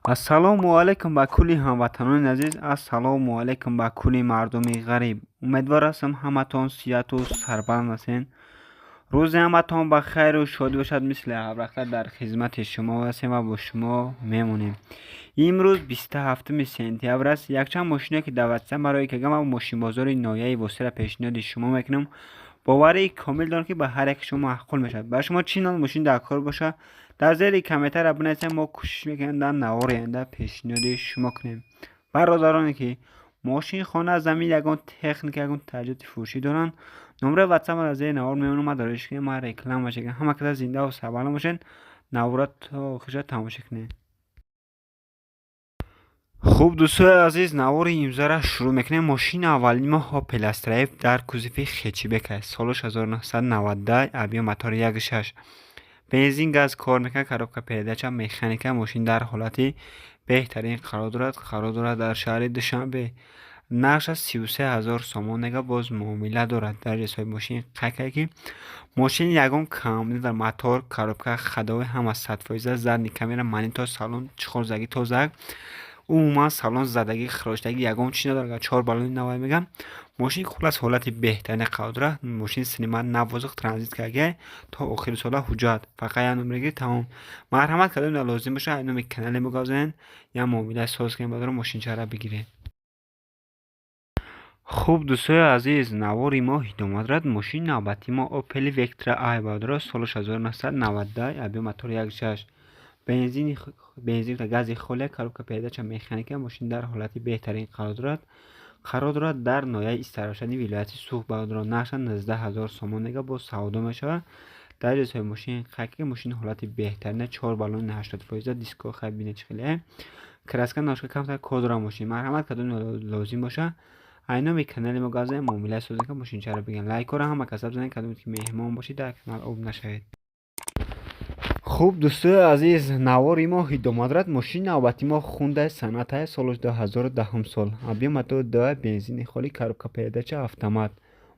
Ассалому алайкум ба кулли ҳамватанони азиз, ассалому алайкум ба кулли мардуми ғариб. Умедвор ҳастам, ҳаматон сиҳату сарбаланд ҳастед. Рӯзи ҳаматон ба хайру шодӣ бошад. Мисли ҳарвақта дар хизмати шумо ҳастем ва бо шумо мемонем. Имрӯз 27 сентябр аст. Якчанд мошине, ки даъватшуда барои кагам ва мошинбозори ноҳияи Восеъро пешниҳоди шумо мекунам. Боварии комил дорам, ки ба ҳар яки шумо маъқул мешавад. Ба шумо чӣ навъ мошин дар кор бошад, дар зери комментария бинависед, мо кӯшиш мекунем, дар навори оянда пешниҳоди шумо кунем. Бародароне, ки мошин, хона, замин, ягон техника, ягон таҷҳизоти фурӯшӣ доранд, номраи ватсап дар зери навор мемонам, ма дароиш кунем, ма реклама шакам. Ҳама каса зиндаву сарбаланд бошед, навора то охирша тамошо кунед. Хуб, дӯстои азиз, навори имрӯзаро шурӯъ мекунем. Мошини аввалини мо Опел Астра F дар кузови хэтчбек аст. Солаш 1990, объём мотори 1,6, бензин, газ кор мекунад, коробка передача механика. Мошин дар ҳолати беҳтарин қарор дорад. Қарор дорад дар шаҳри Душанбе. Нархаш 33 000 сомон нега, боз муомила дорад. Дар ҳисоби мошин қайд кард, ки мошин ягон камбуди дар мотор, коробка, ходовой ҳама 100%, задний камера, монитор, салон чиқорзагӣ тоза, умуман салон задагӣ, хироҷдагӣ ягон чиз надорад. Чор баллони навай мегам. Мошин хулас ҳолати беҳтарин қарор дорад. Мошин снимать навозиқ транзит кардагиай, то охири сола ҳуҷҷат, фақат як номер гир, тамом. Марҳамат, кадом лозим бошад, ай номи канале мо гап занед, як муомила соз кунем, баъдро мошинчаро бигиред. Хуб, дӯстои азиз, навори мо идома дорад. Мошини навбатии мо Опел Вектра ай, бародаро, солаш 1990, объём мотори 1,6, бензин, гази холия, коробка передача механика. Мошин дар ҳолати беҳтарин қарор дорад. Қарор дорад дар ноҳияи Истаравшани вилояти Суғд. Бародаро, нархаш 19 000 сомон нега, боз савдо мешавад. Дар ҳисоби мошин қайд, ки мошин ҳолати беҳтарина, чор баллони 80%, диско хай бинед чӣ хеле, краска ношка камтар кор дорад мошин. Марҳамат, кадом лозим боша, ай номи канали мо гап занед, муомила созем, ки мошинчаро бигирем. Лайкҳоро ҳама каса бизанед, кадоме ки меҳмон бошед, дар канал об нашавед. Хуб, дӯстои азиз, навори мо идома дорад. Мошини навбати мо Хундай Соната, соли 2010 сол, объём мотори 2, бензини холӣ, коробка передача автомат.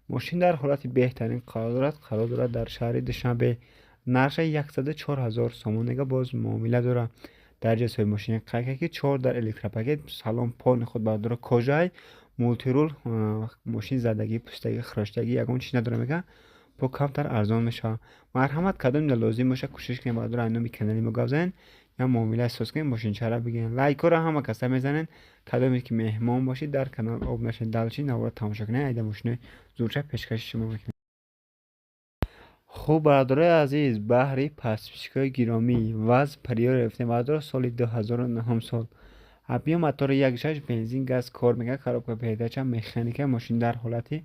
Мошин дар ҳолати беҳтарин қарор дорад. Қарор дорад дар шаҳри Душанбе. Нархаш 104 000 сомон нега, боз муомила дорад. Дар ҷои мошини қайд кард, ки чор дар электропакет, салон полный худ, бардора, кожа, мультируль. Мошин задагӣ, пӯстагӣ, хироштагӣ ягон чиз надорад, мегӯяд, бо камтар арзон мешавад. Марҳамат, кадоме лозим бошад, кӯшиш кунед, бардора, ай номи канали мо гап занед, я муомила соз кунед, мошинчаро бигиред. Лайкҳоро ҳама каса мезанед, кадоме ки меҳмон бошед, дар канал об нашавед. Дальше наворро тамошо кунед, айда мошинои зурча пешкаши шумо мекунем. Хуб, бародарои азиз, баҳри подписчикои гиромӣ ВАЗ Приора гирифтем, бародаро, соли 2009 сол, объём мотори 1,6, бензин, газ кор мекунад, коробка передача механика. Мошин дар ҳолати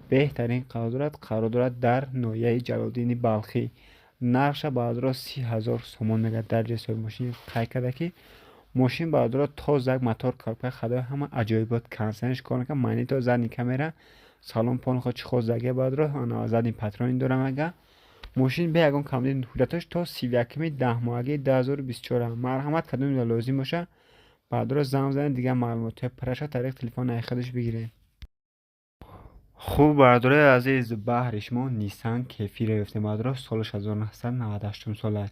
беҳтарин қарор дорад. Қарор дорад дар ноҳияи Ҷалолиддини Балхӣ. Нархша, бародаро, 30 000 сомон мегӯяд. Дар ҳисоби мошин қайд карда, ки мошин, бародаро, тоза, мотор, коробка, ходовой ҳама аҷоибот, кондитсионерш кор мекунад, монитор, задний камера, салон полный худ чехол бародаро, задний парктроник дорад. Мега, мошин бе ягон камбуди, ҳуҷҷатош то 31-ми даҳмоҳагии 2024. Марҳамат, кадоме лозим боша, бародаро, занг занед, дигар маълумотҳои пурраша тариқи телефони худаш бигиред. Хуб, бародарои азиз, баҳри шумо Ниссан Кефиро ёфтем, бародаро, солаш 1998 сола,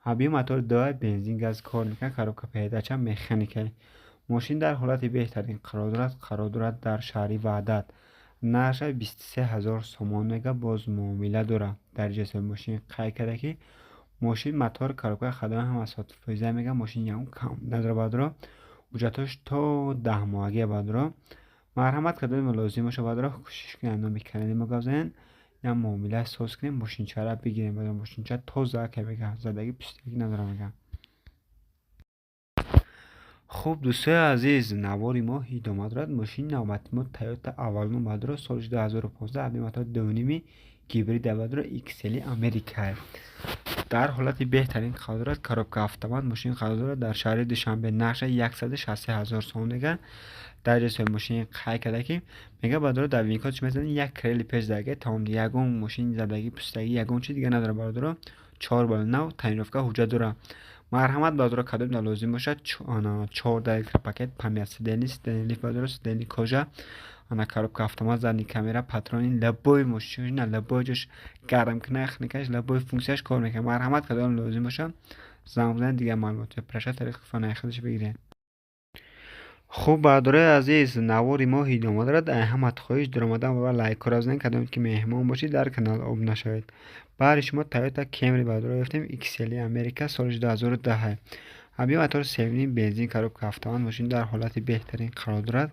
объём мотори 2, бензин, газ кор мекунад, коробка передача механика. Мошин дар ҳолати беҳтарин қарор дорад. Қарор дорад дар шаҳри Ваҳдат. Нархаш 23 000 сомон мега, боз муомила дорад. Дар ҷои мошин қайд карда, ки мошин мотор, коробка, ходовой ҳама 100%, мега, мошин ягон кам надорад, бародаро, ҳуҷҷатҳош то даҳмоҳагия, бародаро. Марҳамат, кадоме лозим бошад, бародаро, кӯшиш кунед, номи канали мо гап занед, як муомила соз кунем, мошинчаро бигирем. Бародаро, мошинча тоза ка, мега, задагӣ, пӯстагӣ надорад, мега. Хуб, дӯстои азиз, навори мо идома дорад. Мошини навбати мо Тойота Авалон, бародаро, соли 2015, объём мотори 2,5, гибрид, бародаро, XL Америка, дар ҳолати беҳтарин қарор дорад, коробка автомат. Мошин қарор дорад дар шаҳри Душанбе. Нархаш 163 000 сомон мега. Дар ҷои мошин қайд карда, ки мега, бародаро, дар вин-код чӣ мезанед, як крели пеш задаги, тамом, ягон мошин задагӣ, пӯстагӣ, ягон чиз дига надорад, бародаро, чор бал нав, тонировка, ҳуҷҷат дорад. Марҳамат, бародаро, кадоме лозим бошад, чорда электропакет, память сидений, сиденье лифт, бародаро, сиденье кожа, ана коробка автомат, задний камера, парктроник, любой мошина, любой ҷош гарм кунад, хунукаш, любой функсияш кор мекунад. Марҳамат, кадоме лозим бошад. Занг бизанед, дигар маълумоти праша тариқи телефони худаш бигиред. Хуб, бародарои азиз, навори мо идома дорад. Ҳамат хоҳиш даромадан ва лайкҳоро бизанед, кадоме ки меҳмон бошед дар канал обуна шавед. Баъди шумо Toyota Camry бародаро ёфтем, XL Америка, соли 2010. Объем мотор 7,5, бензин, коробка автомат. Мошин дар ҳолати беҳтарин қарор дорад.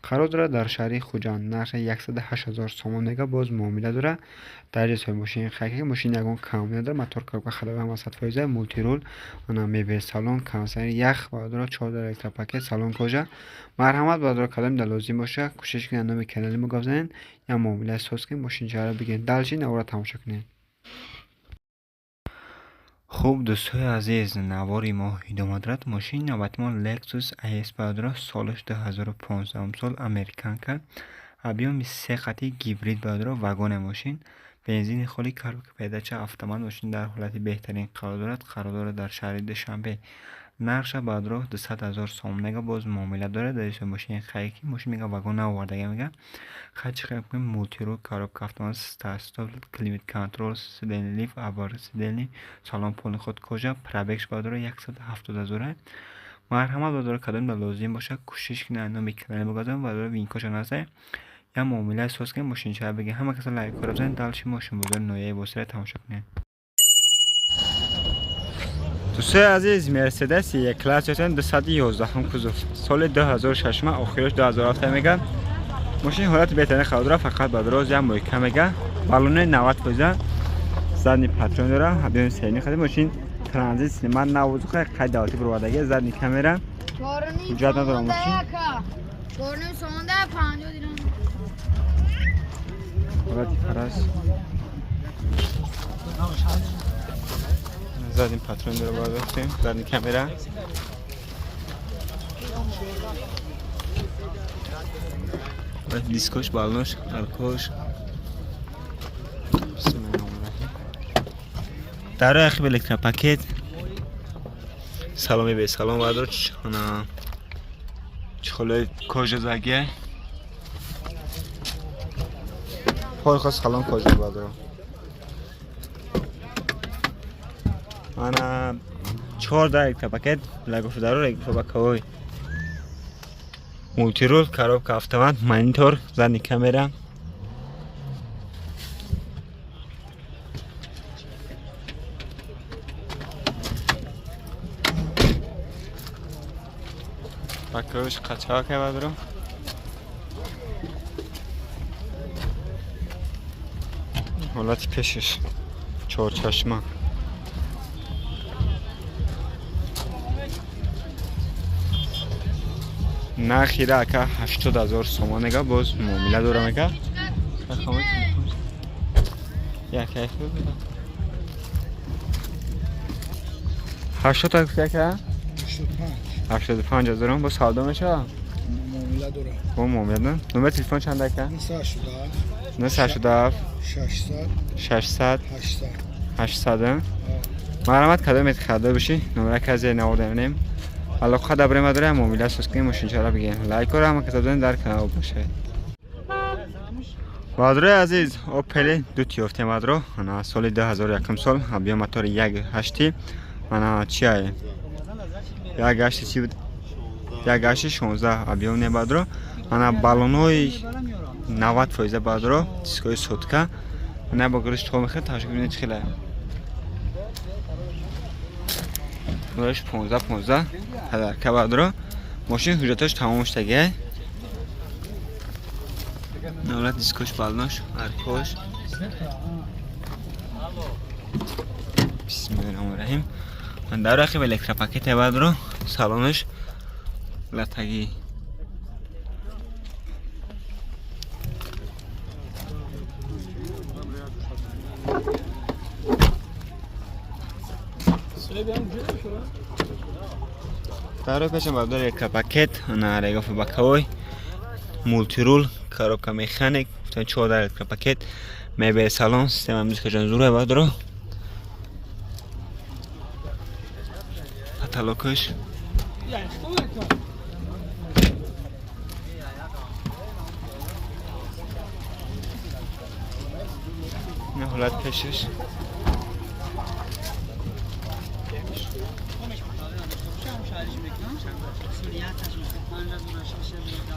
Қарор дорад дар шаҳри Хуҷанд. Нархи 108 000 сомон мега, боз муомила дорад. Дар ҷои мошин хайки мошин ягон кам надорад. Мотор, коробка, ходовой ҳама 100%, мультирул, ана мебел, салон, кондиционер, ях бародаро, 14 электропакет, салон кожа. Марҳамат бародаро, кадом дар лозим боша, кӯшиш кунед номи канали мо гап занед, я муомила соз кунед, мошинчаро бигиред. Дальше навора тамошо кунед. Хуб, дӯстои азиз, навори мо идома дорад. Мошини навбати мо Lexus IS бародаро, солаш 2015 сол, американка. Объёми се хати, гибрид бародаро, вагоне мошин. Бензини холи, коробка передача автомат. Мошин дар ҳолати беҳтарин қарор дорад. Қарор дорад дар шаҳри Душанбе. Нархша бародаро 200 000 сомон мега, боз муомила дорад. Дар исои мошини хайки мошин мега вагон наовардага мега. Хай чӣ хел кунем? Мультирул, коробка автомат, старт-стоп, климат контрол, сиденье лифт, обогрев сидений, салон полный ход кожа, пробегш бародаро 170 000. Марҳамат бародаро, кадом дар лозим бошад, кӯшиш кунед номи канали мо гап занед, бародаро винкоша назанед. Я муомила соз кунед, мошинчаро бигиред. Ҳама каса лайкҳоро бизанед, дальше мошинбозори ноҳияи Восеро тамошо кунед. Дӯстои азиз, Мерседес Е-класс ёфтем, 211 кузов, соли 2006, охираш 2007 мега. Мошин ҳолати беҳтарин қарор дорад, фақат ба дороз як мойка мега. Баллони 90%, задний патроник дора, объёми сени хади мошин транзит синема навозуха қайд давлати буровардаги, задний камера. Ҳуҷҷат надорам мошин. 4.5 сомон да 50 дирам. Ҳолати фарас. Задний патроник дора бардоштем, задний камера. Дискош, балнош, аркош. Дар ахиб электропакет. Саломи бе салом бардор. Ана чхолой кожа загия. Пой хос салон кожа бардор. Ана 14 электропакет, лагоф даро электропакой. Мультирул, коробка автомат, монитор, задний камера. Бакош қачака бадру. Ҳолати пешиш чорчашма. Нархи ака 80 000 сомон мега, боз муомила дора мега. Як як 80 та яка 85 000 бо савдо мешава? Муомила дора. Бо муомила дора. Номер телефон чанд ака? 987 987 600 600 800 800. Марҳамат, кадом харидор бошӣ, номера казе навода мебинем. Алоқа дабрема дора, муомила соз кунем, мошинчаро бигирем. Лайкҳоро ҳама каса бизанед, дар канал бошед. Бародарои азиз, Opel дути ёфтем бародаро. Ана соли 2001 сол, объем мотори 1.8. Ана чия? 1.8 чи буд? 1.8 16 объем не бародаро. Ана баллонҳои 90% бародаро, дискҳои сотка. Ана бо гириш то мехӯрад, тамошо кунед чӣ хеле. Нураш 15 15 подарка бародаро. Мошин ҳуҷҷаташ тамом шудагиай. Навлат дискош, балнош, аркош. Бисмиллоҳир-раҳмонир-раҳим. Дар рақиб электропакет бародаро, салонаш латагӣ. Дар пешам бародар электропакет, на регоф боковой, мультирул, коробка механик, 14 электропакет, мебел салон, система музыка ҷанзура бародаро. Потолокаш. ҳолат пешаш.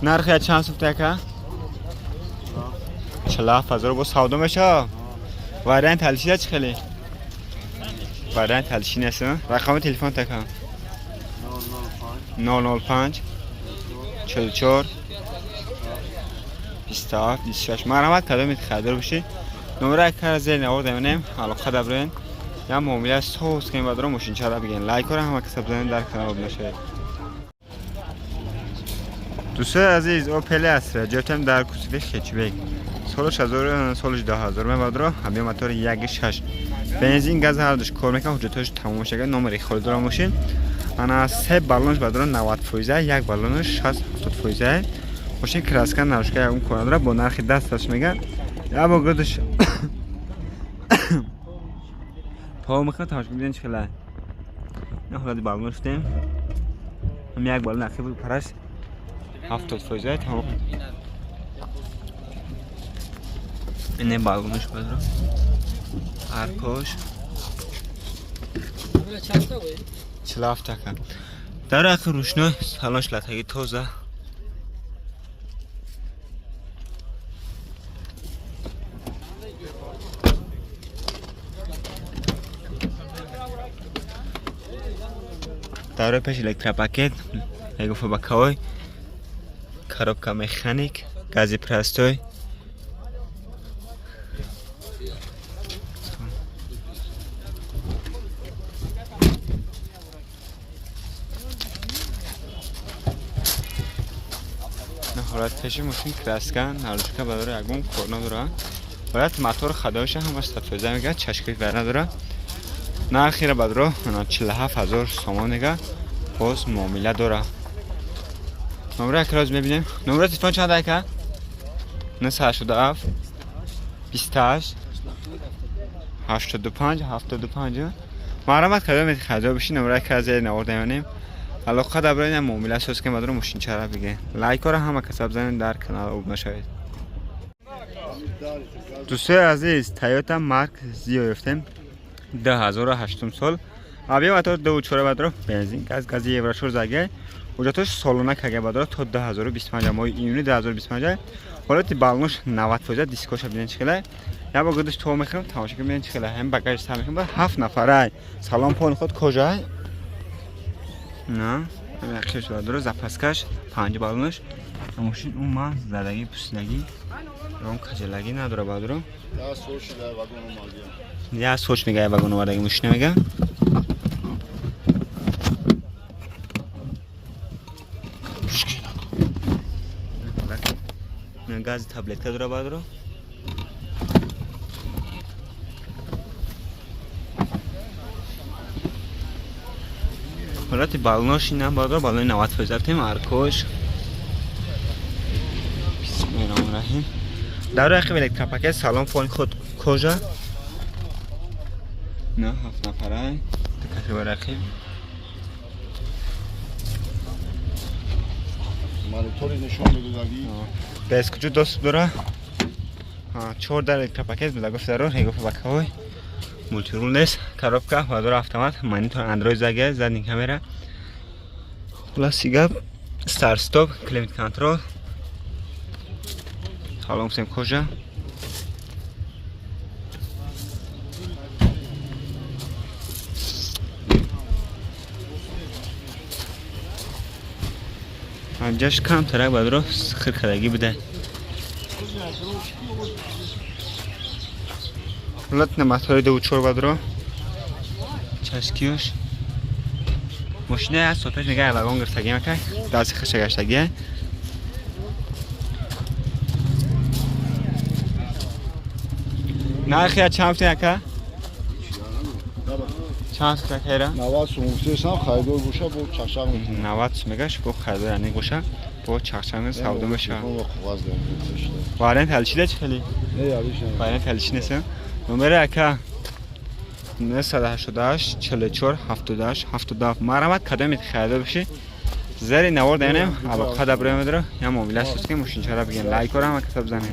Нархи чанд сум така? 47,000 бо савдо меша. Вариант ҳалшида чӣ хеле? Вариант ҳалши нест. Рақами телефон така? 005 44 27 26. Марҳамат, кадомед харидор бошед, номера кара зери навор даминем, алоқа даброен. Я муомила соз кунем, бадро мошинчара бигирем. Лайкҳоро ҳама каса бизанед, дар канал обуна шавед. Дӯстои азиз, Опел Астра ҷотем дар кузови хэтчбек. Солаш 2000 мебадро, ҳамин мотори 1.6. Бензин, газ ҳардуш кор мекунад, ҳуҷҷатҳош тамом шага, номери холӣ дора мошин. Ана се баллонш бадро 90%, як баллонш 60-70%. Мошин краска нарушка ягон кор надора, бо нархи дасташ мега. Я бо гирдаш то мехоҳад тамошо бинед чӣ хела. Ин ҳолати баллон шудем. Ҳам як баллон ақиб параш 70% тамом. Ине баллонаш бадро. Аркош 47 така. Дар ахир рӯшно салонш латаги тоза. Дар пеш электропакет, мегуфа бакаой, коробка механик, гази простой. Ҳолат пеши мошин краска, нарушка бадора ягон кор надора. Ҳолат мотор хадоша ҳамаш 100% мега, чашкаи вар надора. Нархира бадро 47,000 сомон мега, боз муомила дора. Номера якраз мебинем. Номера телефон чанд ака? 987 28 85 75. Марҳамат, кадомед харидор бошед, номера якраз зери навор дамонем. Алоқа даброин, муомила соз кунем, бадро мошинчара бигирем. Лайкҳоро ҳама каса бизанед, дар канал обуна шавед. Дӯстои азиз, Toyota Mark Z ёфтем. 2008 сол. Объем мотор 2.4 бадро, бензин, газ, гази Евро 4 заге. Ҳуҷҷатҳош солона кага бадро то 2025 моҳи июни 2025. Ҳолати баллонш 90%, дискоша бинед чӣ хела. Я бо гирдаш то мехӯрам, тамошо кунед бинед чӣ хела. Ҳам багаж сар мехӯрам, 7 нафарай. Салон пон худ кожай. На, яхши бадро, запаскаш 5 баллонш. Мошин умуман задагӣ, пусидагӣ, ягон каҷалагӣ надора бадро. Я соч мега, вагон овардаги мошина мега. Гази таблетка дора бадро. Ҳолати баллонош ина бадро, баллони 90% рафтем, аркош. Бисмиллоҳир-раҳмонир-раҳим. Дар рақиб электропакет, салон фони худ кожа. На, 7 нафарай. Кафе рақиб. Монитори нишон медодагӣ. Без куҷо доступ дора? 4 дар электропакет буда гуфта ро, регофа бакаҳои. Мультирул нест, коробка ва дора автомат, монитор Android заге, задний камера. Хулоси гап, старт стоп, климат контрол. Салон всем кожа. Анҷаш камтарак бадро хиркадагӣ буда. Ҳолат мотори 2.4 бадро. Чашкиёш. Мошина аз сол пеш мега вагон гирифтагӣ мака, дасти хиша гаштагӣ. Нархи чанд футин ака? Чанд футин ака ира? 90 сум гуфтесам, харидор боша бо чақчақ мекунам. 90 сум мегаш, бо харидор яъне боша, бо чақчақ савдо мешавад. Вариант ҳалшида чӣ хеле? Не, ҳалиш не. Вариант ҳалши нест. Номери ака 988 44 78 77. Марҳамат, кадомед харидор бошӣ, зери навор даянем, алоқа даброем, я муомила соз ки мошинчара бигирем. Лайкҳоро ҳама каса бизанед.